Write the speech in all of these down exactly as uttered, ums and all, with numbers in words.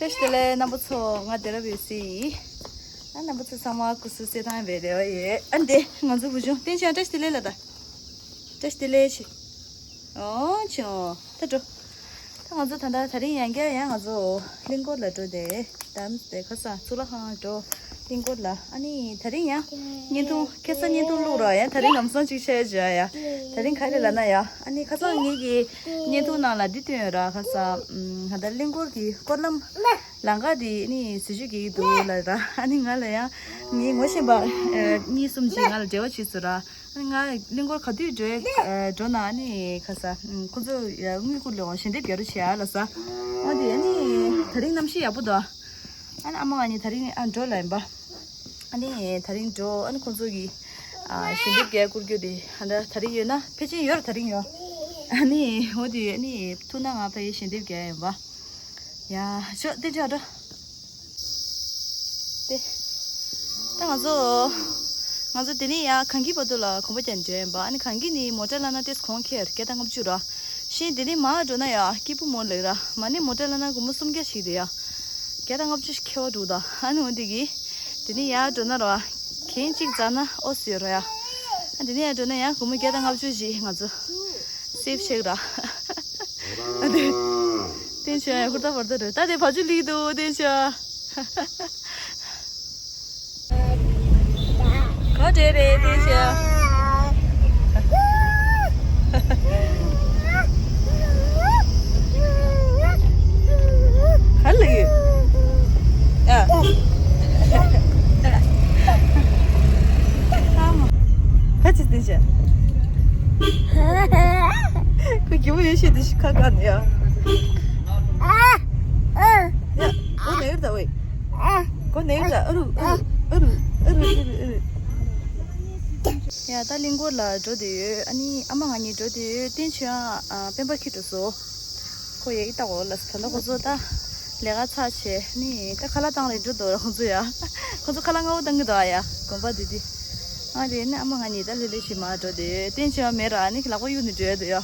བཀྲ་ཤིས་བདེ་ལེགས་རྣམ་པ་ཚོ། ང་བདེ་རབ་ཡོད་སྲིད། ཨ། རྣམ་པ་ཚོ་ཚང་མ་སྐུ་གཟུགས་གསལ་ཐང་ཡིན་པའི་རེ་བ་ཡོད། ཨ། འདི་ང་ཚོ་བུ་ཆུང་བསྟན་ཆོས་བཀྲ་ཤིས་བདེ་ལེགས་ལ་ད། བཀྲ་ཤིས་བདེ་ལེགས་ཆེ། ཨོ་ཆུང་། ད་འགྲོ། ད་ང་ཚོ་ད་ལྟ་དེ་རིང་ཡང་བསྐྱར་ཡང་ང་ཚོ་གླིང་སྐོར་ལ་འགྲོ་དེ། དམ་དེ་ཁ་སང་གཙུག་ལག་ཁང་འགྲོ། གླིང་སྐོར་ལ། ཨ་ནི་དེ་རིང་ཡང་བརྙན་ཐུང་ཁ་སང་བརྙན་ཐུང་བླུགས་ར་ཡང་དེ་རིང་ལམ་སང་ཅིག་བྱས་བྱས་ཡ། དེ་རིང་ག་རེ་ལབ་ན་ཡ། ཨ་ནི་ཁ་སང་ངེད་ཀྱི་བརྙན་ཐུང་ནང་ལ་འདི་བཏོན་ཡོད་ར། ཁ་སང་ཨམ། ད་ལྟ་གླིང་སྐོར་གྱི་སྐོར་ལམ་ལམ་ཁ་དེ་ནི་ཟི་ཞུ་གི་འདུག་ལབ་ར། ཨ་ནི་ང་ལ་ཡང་ངའི་ངོ་ཤེས་པ་ཨ། གཉིས་གསུམ་ཅིག་ང་ལ་འབྲེལ་བ་བྱས་སོང་ར། ཨ་ནི་ང་གླིང་སྐོར་ག་དུས་འགྲོ་ཨ། འགྲོ་ན་ཨ་ནི་ཁ་སང་ཨམ། ཁོ་ཚོ་ཡ་དངུལ་བསྐུར་ལོ་ཞལ་འདེབས་རྒྱག་རོགས་བྱེད་ཨ་ལབ་ས། ཨ་དེ་ཨ་ནི་དེ་རིང་གནམ་གཤིས་ཡག་པོ་འདུག་ཨ་ནི་ཨ་མ་ང་གཉིས་དེ་རིང་ཨ་འགྲོ་ལབ་ཡིན་པ། ཨ་ནི་དེ་རིང་འགྲོ། ཨ་ནི་ཁོང་ཚོ་གི་ཨ་ཞལ་འདེབས་རྒྱག་བསྐུར་རྒྱུ་དེ་ཨ་ད་དེ་རིང་ཡོད་ན། ཕལ་ཆེར་ཡོད་ར་དེ་རིང་ཡོད། ཨ་ནི་འོ་དེ་ཨ་ནི་ཐུག་ན་ང་ཕ་ཡི་ཞལ་འདེབས་རྒྱག་ཡིན་པ། ཡ་ཤོག་དེ་འདྲ་འགྲོ། དེ། ད་ང་ཚོ། ང་ཚོ་དེ་ནས་ཡ་གངས་སྐྱིད་བར་དུ་ལ་གོམ་པ་རྒྱག་འགྲོ་ཡིན་པ། ཨ་ནི་གངས་སྐྱིད་ནི་མོ་ཊ་བླངས་ན་ཏོག་ཙམ་གོང་ཁེ་བརྒྱ་དང་ལྔ་བཅུ་ར། གཞན་དེ་ནས་མར་འགྲོ་ན་ཡ་སྐྱིད་པོ་མོ་ལེགས་ར། མ་ནི་མོ་ཊ་བླངས་ན་སྒོར་མོ་སུམ་བརྒྱ་ཞིག་དེ་ཡ། བརྒྱ་དང་ལྔ་བཅུ་ཞིག་ཁེ་བ་འགྲོ་ད། ཨ་ནི་འོ་དེ་གི། དེ་ནས་ཡར་འགྲོ་ན་ར། གན་གཅིག་འཛེགས་ན་ཨོ་ཟེར་ར་ཡ། ཨ་དེ་ནས་ཡར་འགྲོ་ན་ཡ་སྒོར་མོ་བརྒྱ་དང་ལྔ་བཅུ་ཞིག་ང་ཚོ་སེབ་བྱེད་ར། ཨ་དེ། བསྟན་ཆོས་ཡ་ཧུར་ཐག་བར་ཐག་རེད། ད་དེ་བ་ཕྱུགས་ལིག་འདུག་བསྟན་ཆོས། ག་འདྲ་རེད་བསྟན་ཆོས། ག་ལ་ཡོད། ཨ། ཨ་མ། ག་ཅི་བསྟན་ཆོས། ཁོ་སྐྱིད་པོ་ཡོད་ཤེས་དེ་ཤི་ཁ་ཁ་ནས་ཡ། ཨ། ཨ། ཡ། ཁོ་ནེར་ད་ཝེ། ཨ། ཁོ་ནེར་ད། ཨ་རུ་ཨ་རུ་ཨ་རུ་ཨ་རུ་ཨ་རུ། ཡ་ད་གླིང་སྐོར་ལ་འགྲོ་དེ་ཡོད། ཨ་ནི་ཨ་མ་ང་གཉིས་འགྲོ་དེ་ཡོད། བསྟན་ཆོས་ཨ་སྤེན་པ་ཁྱེར་འགྲོ་སོང་། ཁོ་ཡ་ཨི་ལྟ་གོ་ལ་ད་ལྟ་ཁོ་ཚོ་ད་ལས་ཀ་ཚར་བྱས་ནི་ད་ཁ་ལག་བཏང་རེ་འགྲོ་འདུག་ར། ཁོ་ཚོ་ཡ། ཁོ་ཚོ་ཁ་ལག་སྔ་པོ་བཏང་གི་འདུག་ཨ་ཡ། དགོན་པ་འདི་འདི། ཨ་དེ་ནི་ཨ་མ་ང་གཉིས་ད་ལྷོད་ལྷོད་ཞིག་མར་འགྲོ་དེ་ཡོད། བསྟན་ཆོས་མེད་ར། ཨ་ནི་ལག་པ་གཡུག་ནས་འགྲོ་ཡ་འདུག་ཡ།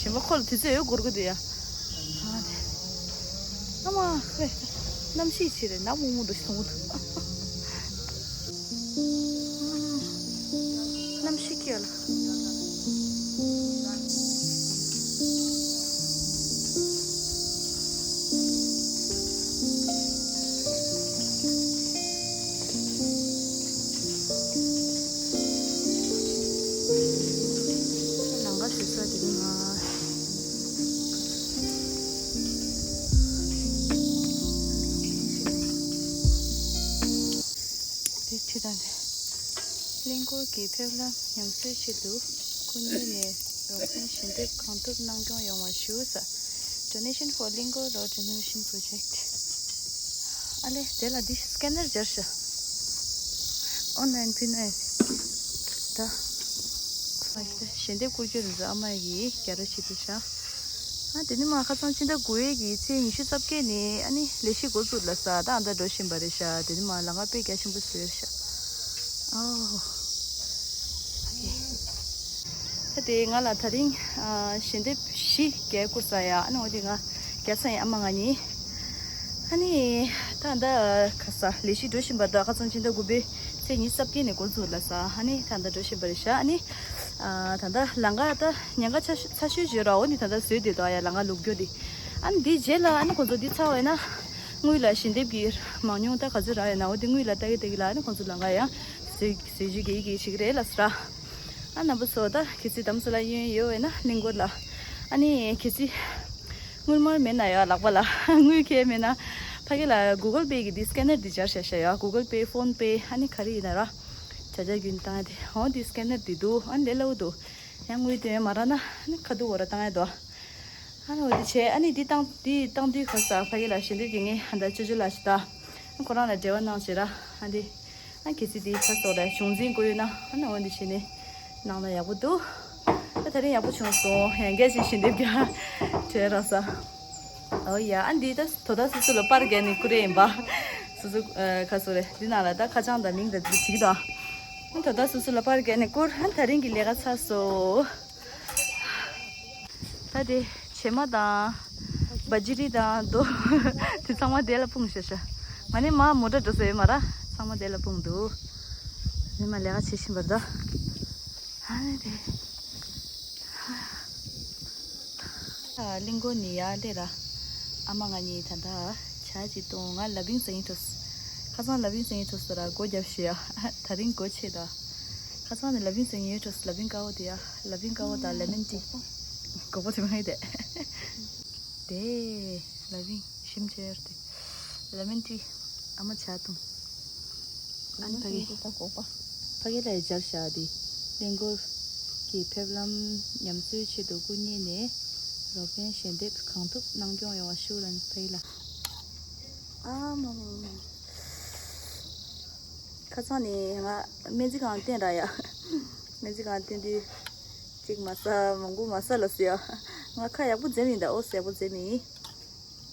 གཞན་པ་ཁོ་ལ་དུས་ཚོད་ཡོད་འགོར་གི་འདུག་ཡ། ཨ་དེ། ཨ་མ་ཧེ། གནམ་གཤིས་ཆེ་རེད། ནག་མོག་མོག་འདྲ་ཞིག་མཐོང་གི་འདུག་གནམ་གཤིས་ཁྱེར་ལ། ལམ་ཁ་བཟོས་ས་དེ་ནི་ང་། དེ་ཁྲིད་དང་དེ། གླིང་སྐོར་གྱི་ཕེབས་ལམ་ཉམས་གསོའི་ཆེད་དུ། སྐུ་ཉིད་ནས་རོགས་ཕན་ཞལ་འདེབས་གང་ཐུབ་གནང་སྐྱོང་ཡོང་བ་ཞུ་ས། Donation for Lingor Road Renovation Project. ཨ་ལེ། དེ་ལ་འདི་སི་ཀེ་ནར་སྦྱར་ཤག་ཨོན་ལན་ཕུལ་ནས། ད། ཞལ་འདེབས་བསྐུར་རྒྱུ་རེད་འདུག་ཨ་མ་གིས་རྒྱ་རོ་བྱེད་དུ་ཤག་ཨ་དེ་ནི་མ་ཁ་སང་ཕྱི་ཟླ་དགུ་པའི་གི་ཚེས་ཉི་ཤུ་རྩ་བརྒྱད་ནས་ཨ་ནི་ལས་གཞི་འགོ་བཙུགས་ལ་ས། ད་ཨ་ད་འགྲོ་བཞིན་པ་རེད་ཤག་དེ་ནི་མ་ལམ་ཁ་དཔེ་རྒྱ་ཆེན་པོ་བཟོས་ཤག་ཨོ། ད་དེ་ང་ལ་དེ་རིང་ཨ་ཞལ་འདེབས་བཞི་བརྒྱ་བསྐུར་ས་ཡ། ཨ་ནི་འོ་དེ་ང་རྒྱག་ས་ཡིན་ཨ་མ་ང་གཉིས། ཨ་ནི་ད་ད་ཁ་ས་ལས་གཞི་འགྲོ་བཞིན་པ་འདུག་ཁ་སང་ཕྱི་ཟླ་དགུ་པའི་ཚེས་ཉི་ཤུ་རྩ་བརྒྱད་ནས་འགོ་བཙུགས་ལ་ས། ཨ་ནི་ད་ད་འགྲོ་བཞིན་པ་རེད་ཤག་ཨ་ནི་ཨ་ད་ད་ལམ་ཁ་ད་ཉེན་ཁ་ཚ་ཤོས་ཚ་ཤོས་བརྗོད་ར། འོ་ནི་ད་ད་བཟོས་བསྡད་འདུག་ཡ། ལམ་ཁ་ལུག་རྒྱུ་དེ། ཨ་ནི་དེའི་རྗེས་ལ་ཨ་ནི་ཁོང་ཚོ་འདི་ཚར་བ་ཡིན་ན་དངུལ་ལ་ཞལ་འདེབས་ཀྱི་མང་ཉུང་ད་ག་ཚོད་རག་ཡོད་ན། འོ་དེ་དངུལ་ལ་ལྟ་གི་ལྟ་གི་ལ་ཨ་ནི་ཁོང་ཚོ་ལམ་ཁ་ཡང་བཟོས་བཟོས་བྱེད་ཀྱི་ཡི་གེ་བྱེད་ཀྱི་རེད་ལ་ས་ར། ཨ་རྣམ་པ་ཚོ་ད་གལ་སྲིད་དམ་སུ་ལ་གཡོན་ཡོད་པས་ན་གླིང་སྐོར་ལ། ཨ་ནི་གལ་སྲིད་དངུལ་སྨར་མེད་ན་ཡ། ལག་པ་ལ་དངུལ་ཁེལ་མེད་ན་ཕ་གི་ལ་Google Pay་གི་འདི་སི་ཀེ་ནར་འདི་སྦྱར་བཞག་ཤག་ཡ། Google Pay, PhonePe ཨ་ནི་ག་རེ་ཡིན་ན་ར། བྱ་བྱ་རྒྱུན་བཏང་ཡ་དེ། འོ་འདི་སི་ཀེ་ནར་འདི་འདུག་ཨ་ནི་ལས་སླ་བོ་འདུག་ཡང་དངུལ་དོན་མ་རག་ན་ཨ་ནི་ཁ་ཐུག་འོ་ར་བཏང་ཡ་འདུག་ཨ་ནི་འོ་འདི་བྱས། ཨ་ནི་འདི་བཏང་འདི་བཏང་དུས་ཁ་ས་ཕ་གི་ལ་ཞལ་འདེབས་ཀྱི་ངས་ཧ་ད་ཅོ་ཅོ་ལ་ཞིག་ད། ཁོ་རང་ལ་འབྲེལ་བ་གནང་བྱེད་ར། ཨ་འདི། ཨ་གལ་སྲིད་དེའི་ཁ་སོགས་ལ་བྱུང་འཛིན་དགོས་ཡོད་ན་ཨ་ནི་འོ་འདི་བྱས་ནས་གནང་ན་ཡག་པོ་འདུག་ད་དེ་རིང་ཡག་པོ་བྱུང་སོང་། ཡང་བསྐྱར་ཞིག་ཞལ་འདེབས་རྒྱག་བྲེལ་རག་ས། ཨོ་ཡ། ཨ་འདི་ད་དོ་ད་སོ་སོ་ལ་པར་རྒྱག་ནས་བསྐུར་རེ་ཡིན་པ། སོ་སོ་ཨ་ཁ་སོགས་རེད། འདི་ནང་ལ་ད་ཁ་བྱང་དང་མིང་དང་འདི་བྲིས་ཀྱི་འདུག་ཨ་དོ་ད་སོ་སོ་ལ་པར་རྒྱག་ནས་བསྐུར། ཨ་དེ་རིང་གི་ལས་ཀ་ཚར་སོང་། ད་དེ་བྱེ་མ་དང་ བ་ཇི་རི་དང་རྡོ་དེ་ཚང་མ་དེ་ལ་སྤུངས་ཤག་ཤག་ང་ནི་མ་མོ་ཊ་འགྲོ་ས་ཡོད་མ་ར། ཚང་མ་དེ་ལ་སྤུངས་འདུག་ནི་མ་ལས་ཀ་བྱེད་བཞིན་པ་རེད་ད། ཨ་ནི་དེ། ཨ། གླིང་སྐོར་ནི་ཡར་སླེབས་ར། ཨ་མ་ང་གཉིས་ད་ལྟ་ཇ་ཅིག་བཏུང་། ང་ལ་བིང་ཟ་སྙིང་འདོད། ཁ་སང་ལ་བིང་ཟ་སྙིང་འདོད་ཟེར་ར་སྒོ་བརྒྱབ་ཤག་ཡ། ད་རིང་སྒོ་ཕྱེ་ད། ཁ་སང་ནས་ལ་བིང་ཟ་སྙིང་འདོད། ལ་བིང་དཀར་པོ་དེ་ཡ། ལ་བིང་དཀར་པོ་དང་ལེ་མོན་ཊི། སྒོག་པ་དེ་མ་ཡིན་ཏེ། དེ་ལ་བིང་ཞིམ་ཆེར་དེ། ལེ་མོན་ཊི། ཨ་མ་ཇ་བཏུང་། ཨ་ནི་ཕ་གི། ད་སྒོག་པ། ཕ་གི་ལ་ཡི་སྦྱར་བཞག་དེ། གླིང་སྐོར་གྱི་ཕེབས་ལམ་ཉམས་གསོའི་ཆེད་དུ་སྐུ་ཉིད་ནས་རོགས་ཕན་ཞལ་འདེབས་གང་ཐུབ་གནང་སྐྱོང་ཡོང་བ་ཞུ་ལན་ཕ་གི་ལ། ཨ་མ་མ་མ། ཁ་སང་ནས་ང་སྨན་རྩིས་ཁང་བསྟན་ར་ཡ། སྨན་རྩིས་ཁང་བསྟན་དུས། གཅིག་མ་ཟ་མང་པོ་མ་ཟ་ལ་ཟེར་ཡ། ང་ཁ་ཡག་པོ་འཛེམ་ཡིན་ད། ཨོ་ཟས་ཡག་པོ་འཛེམ་ཡིན།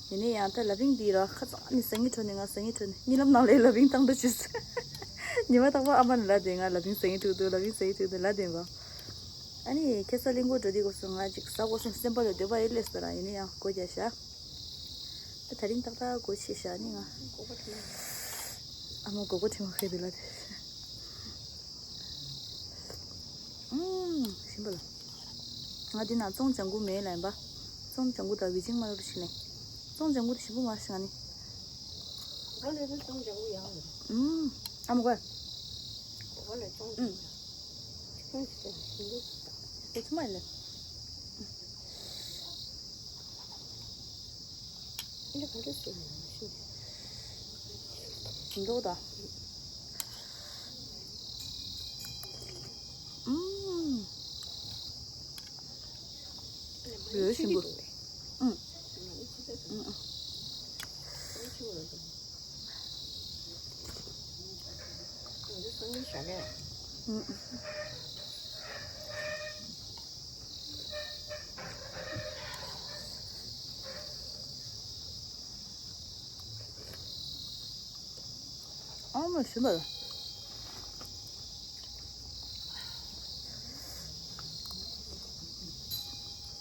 ཡིན་ནའི་ཡང་ད་ལ་བིང་འདི་ར་ཁ་སང་ནས་ཟ་སྙིང་བྲོ་ནས་ང་ཟ་སྙིང་བྲོ་ནས་གཉིད་ལམ་ནང་ལས་ལ་བིང་བཏང་འདྲ་བྱས། ཉི་མ་རྟག་པར་ཨ་མ་ནས་ལབ་བསྡད། ང་ལ་བིང་ཟ་སྙིང་བྲོ་འདུག་ལ་བིང་ཟ་སྙིང་བྲོ་འདུག་ལབ་བསྡད་པ། ཨ་ནི་ཁ་སང་གླིང་སྐོར་འགྲོ་དུས་སྐབས་སུ་ང་ཅིག་ཟ་དགོས་བསམ་སེམས་པ་ལ་འདོད་པ་ཡོད་ལས་ཟེར་ར། ཡིན་ནའི་ཡང་སྒོ་རྒྱག་ཤག་ད་ད་རིང་ཏག་ཏག་སྒོ་ཕྱེ་ཤག་ནི་ང་། ཨ་མ་སྒོག་པ་དྲི་མ་ཁེ་དེ་ལ་དེ། ཨུམ། ཞིམ་པ་ལ། ང་འདི་ན་ཙོང་ལྗང་གུ་མེད་ལ་ཡིན་པ། ཙོང་ལྗང་གུ་དང་ཝེ་ཅིང་མ་ལུག་ཞིག་ལེན། ཙོང་ལྗང་གུ་དེ་ཞིམ་པོ་མ་ཞིག་ང་ནི། ང་ལས་ན་ཙོང་ལྗང་གུ་ཡག་རེད། ཨུམ། ཨ་མ་གོ། གོ་ལ་ཙོང་ལྗང་གུ། ཨུམ། ཁྱོད་ཀྱི་དེ་ཞིམ་པོ། དེ་ཚོ་མ་ལ། འདི་ག་འདྲ་བཟོས་ཡོད་ན་ཤེས། མདོག་དང་། ཨུམ། ཡོད་ཞིམ་པོ། ཨུམ། ཨུམ། ཨུམ། ཨ་མ་ཞིམ་པ།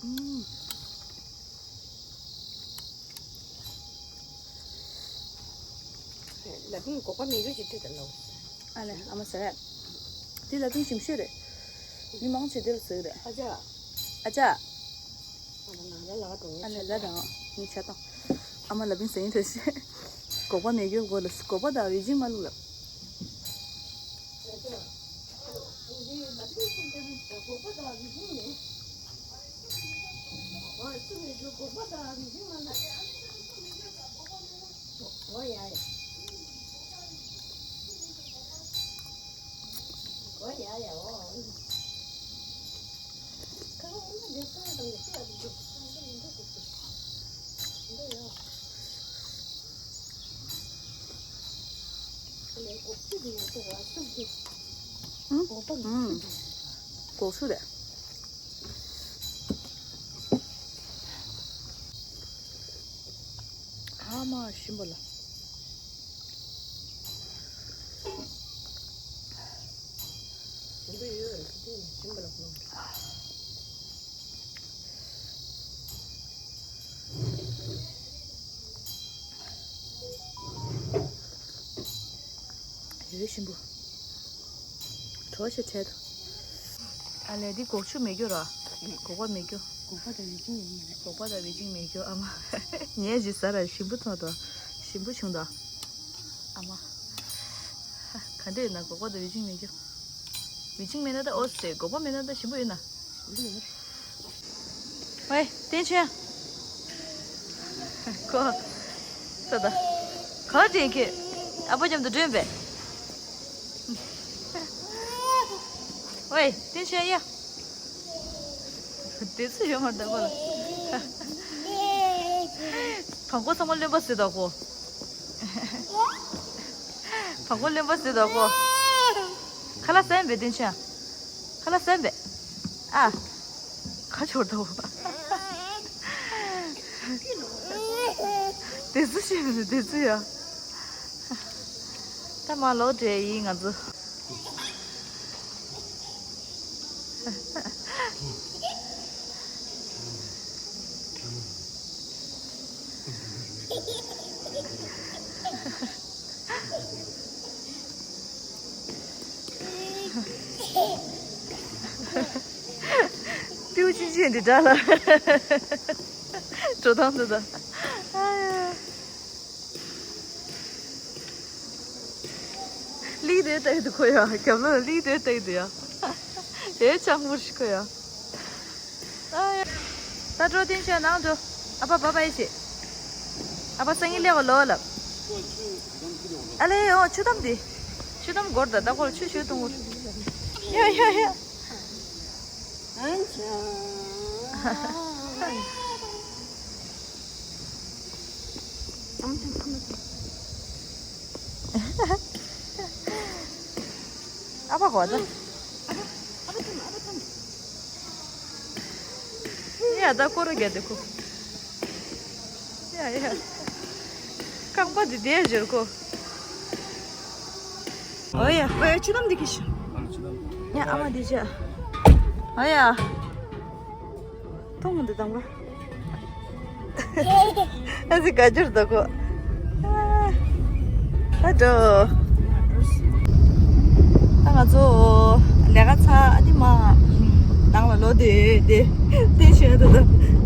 ཨུམ། ལ་ཕིང་སྒོག་པ་མེད་རྒྱུ་ཞིག་ཁྲིད་དང་ལོ། ཨ་ལེ་ཨ་མ་ཟེར། དེ་ལ་ཕིང་ཞིམ་ཤོས་རེད། མི་མང་ཆེ་དེ་ལ་ཟེར་རེད། ཨ་ཅག་ཨ་ཅག་ཨ་ལེ་ལ་དང་ངའི་ཆ་དང་། ཨ་མ་ལ་ཕིང་ཟེར་ཡིན་ཐོས་ཤེ། སྒོག་པ་མེད་རྒྱུ་སྒོ་ལ་སྒོག་པ་དང་ཝེ་ཅིང་མ་ལུག་ལབ། ཨུ། ཨུ། སྒོག་ཆུ་རེད། ཨ་མ་ཞིམ་པོ་ལ། ཞིམ་པོ་ཡོད་རེད། ཞིམ་པོ་ལ། ཡོད་ཞིམ་པོ། གྲོ་ཞིག་བྲལ་འདུག་ཨ་ལས་འདི་སྒོག་ཆུ་མེད་རྒྱུ་ར། སྒོག་པ་མེད་རྒྱུ། སྒོག་པ་དང་ཝེ་ཅིང་ཡོད་མ་རེད། སྒོག་པ་དང་ཝེ་ཅིང་མེད་རྒྱུ་ཨ་མ། ཉལ་ཞིག་ཟ་ར་ཞིམ་པོ་ཐོག་ཏུ། ཞིམ་པོ་བྱུང་དོ། ཨ་མ། ག་འདྲ་ཡོད་ན་སྒོག་པ་དང་ཝེ་ཅིང་མེད་རྒྱུ། ཝེ་ཅིང་མེད་ན་ད་ཨོ་སེ། སྒོག་པ་མེད་ན་ད་ཞིམ་པོ་ཡོད་ན། ཝེ། བསྟན་ཆོས། ཁོ། ས་ད། ག་དྲན་ཁྱོད། ཨ་ཕ་མཉམ་དུ་སྒྲོན་པས། ཝེ། བསྟན་ཆོས་ཡ། དེ་ཚོ་ཡོད་མ་རེད་ད་ཁོ་ལ། བང་གོ་ཚང་མ་རློན་པ་བཟོས་ད་ཁོ། བང་གོ་རློན་པ་བཟོས་ད་ཁོ། ཁ་ལག་ཟ་ཡིན་པས་བསྟན་ཆོས། ཁ་ལག་ཟ་ཡིན་པས། ཨ། ཁ་ཆོར་དོ། དེ་ཚོ་ཤེས་མི་འདུག་དེ་ཚོ་ཡ། ད་མ་ལོག་འདྲེ་ཡིན་ང་ཚོ། ཏིའུ་ཅིན་ཅིན་འདི་འདྲ་ལ། འགྲོ་སྟངས་འདི་དང་། ཨ་ཡ། ལིག་དེ་ལྟ་གི་འདུག་ཁོ་ཡ། རྒྱབ་ལོགས་ལིག་དེ་ལྟ་གི་འདུག་ཡ། དེ་ཆང་མུར་ཞིག་ཁོ་ཡ། ཨ་ཡ། ད་འགྲོ། བསྟན་ཆོས་ནང་འགྲོ། ཨ་ཕ་བ་བའི་ཆེ། ཨ་ཕ་སང་ཉིན་ལེགས་པ་ལོ་ལབ། ཨ་ལེ་ཨོ་ཆུ་དམ་དེ། ཆུ་དམ་སྒོར་ད་ད་ཁོར་ཆུ་ཆུ་གཏོང་གོ། ཡ་ཡ་ཡ། ཨ་ཕ་གོ་ད། ཡ་ད་ཀོ་ར་རྒྱ་དེ་ཁོ། ཡ་ཡ། རྐང་པ་འདི་བསྡད་འཇོར་ཁོ། ཨོ་ཡ། ཨོ་ཡ། ཆུ་དམ་འདི་ཁི་ཤི། ཡ་ཨ་མ་འདི་ཅི། ཨོ་ཡ། མཐོང་འདི་དང་པ། ཨ་ཙི་ག་འཇོར་ད་ཁོ། ཨ་འགྲོ། ད་ང་ཚོ་ལས་ཀ་ཚར། ཨ་ནི་མ་ནང་ལ་ལོག་དེ་དེ་དེ་བྱས་ད་ད་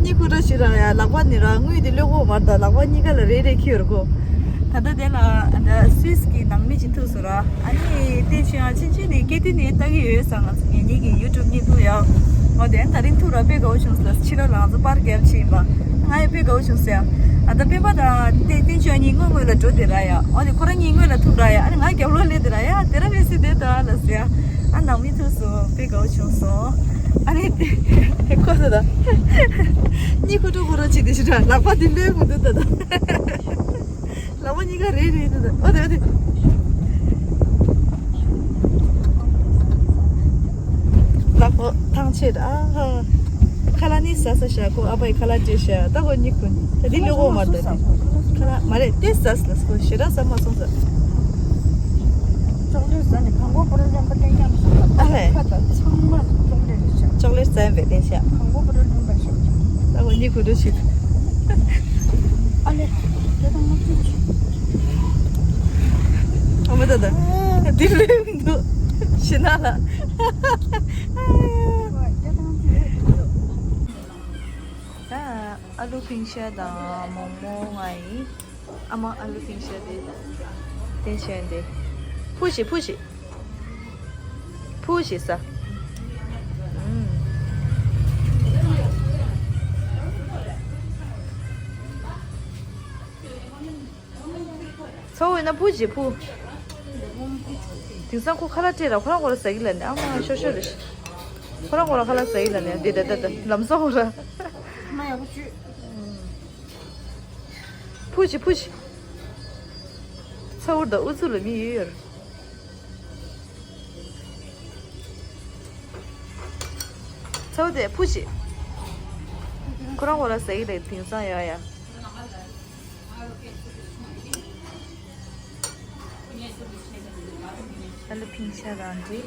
གཉིད་ཁུག་འགྲོ་ཞིག་ར། ཡ་ལག་པ་ནི་ར་དངུལ་དེ་ལོག་གོ་མར། ད་ལག་པ་གཉིས་ཀ་ལ་རེ་རེ་འཁྱེར་ཡོད་ཁོ། ད་ལྟ་དེ་ལ་ད་སུད་སི་གི་ནང་མི་ཅིག་ཐུག་སོང་ར། ཨ་ནི་དེ་བྱས་ཡང་ཕྱིན་ཆད་ནི་སྐད་དེ་ནི་ལྟ་གི་ཡོད་ས། ང་ཚོ་ངེད་གཉིས་ཀྱི་ཡུ་ཊུབ་གཉིས་ཐུག་ཡ། འོ་དེ་ད་རིང་ཐུག་ར་དཔེ་དགའ་བོ་བྱུང་སོང་། ཕྱི་ལོགས་ལ་ང་ཚོ་པར་རྒྱབ་ཕྱིན་པ། ང་ཡི་དཔེ་དགའ་བོ་བྱུང་སོང་ཡ། ཨ་ད་སྤེན་པ་དང་དེ་བསྟན་ཆོས་གཉིས་སྔོན་སྔོན་ལ་འགྲོ་དེ་ར་ཡ། འོ་དེ་ཁོ་རང་གཉིས་སྔོན་ལ་ཐུག་ར་ཡ། ཨ་ནི་ང་རྒྱབ་ལོགས་སླེབས་དེ་ར་ཡ། དེ་ར་བས་སི་དེ་ད་ལ་སི་ཡ། ཨ་ནང་མི་ཐུག་སོང་། དཔེ་དགའ་བོ་བྱུང་སོང་། ཨ་ནི་དེ་ཁོ་སོ་ད་གཉིད་ཁུག་འགྲོ་ཁོ་རང་ཅི་དེ་ཞིག་ར། ལག་པ་དེ་ལོས་མི་འདུག་ད་ད། ལག་པ་གཉིས་ཀ་རེད་རེད་འདུག་ཨོ་དེ་ཨོ་དེ། ལག་པ་ཐང་ཆད། ཨ་ཧ། ཁ་ལག་ནི་ཟ་ས་ཤ། ཁོ་ཨ་ཕའི་ཁ་ལག་སྤྲད་ཤ། ད་ཁོ་གཉིད་ཁུག་ད་དེ་ལོས་གོ་མར་ད་དེ། ཁ་ལག་མ་རེད་དེ་ཟ་ས་ལ། ཁོ་ཞེ་དྲག་ཟ་མ་སོང་ཟ། ཅོག་ལེ་ཟ་ནི་གང་པོ་པོ་རོ་ལོན་པ་ཏན་ཀྱང་སོང་ད། ཨ་ལེ། ཁ་ད་ཚང་མ་ཅོག་ལེ་རེད་ཤ། ཅོག་ལེ་ཟ་ཡིན་པས་ཏན་ཤ། གང་པོ་པོ་རོ་ལོན་པ་ཤ། ད་ཁོ་གཉིད་ཁུག་འགྲོ་ཞིག་ཨ་ལེ། དེ་དང་མ་བཅུག་ཅིག་ཨ་མ་ད་ད། དེ་ལོས་མི་འདུག་ཤི་ན་ལ། ད་ཨ་ལུ་ཕིང་ཤ་དང་མོག་མོག་ང་ཡིན། ཨ་མ་ཨ་ལུ་ཕིང་ཤ་དེ། དེ་བྱས་ཏེ། ཕུ་ཤི་ཕུ་ཤི། ཕུ་ཤི་ས། ཨུམ། ཚ་བོ་ཡིན་ན་ཕུ་ཅི་ཕུ། དེང་སང་ཁོ་ཁ་ལག་སྤྲད་ར་ཁོ་རང་ཁོ་རང་ཟ་གི་ལ་ནི། ཨ་མ་ཤོ་ཤོ་རེ་ཤི། ཁོ་རང་ཁོ་རང་ཁ་ལག་ཟ་གི་ལ་ནི། འདི་ད་ད་ད་ལམ་སང་ཁོ་ར། ཕུ་ཅི་ཕུ་ཅི། ཚ་བོ་ད་ཨུ་ཚུགས་ལ་མི་ཡོད་ཡོད། ཚ་བོ་དེ་ཕུ་ཅི། ཁོ་རང་ཁོ་རང་ཟ་གི་ལ་དེང་སང་ཡ་ཡ། ཨ་ལུ་ཕིང་ཤ་དང་འདི།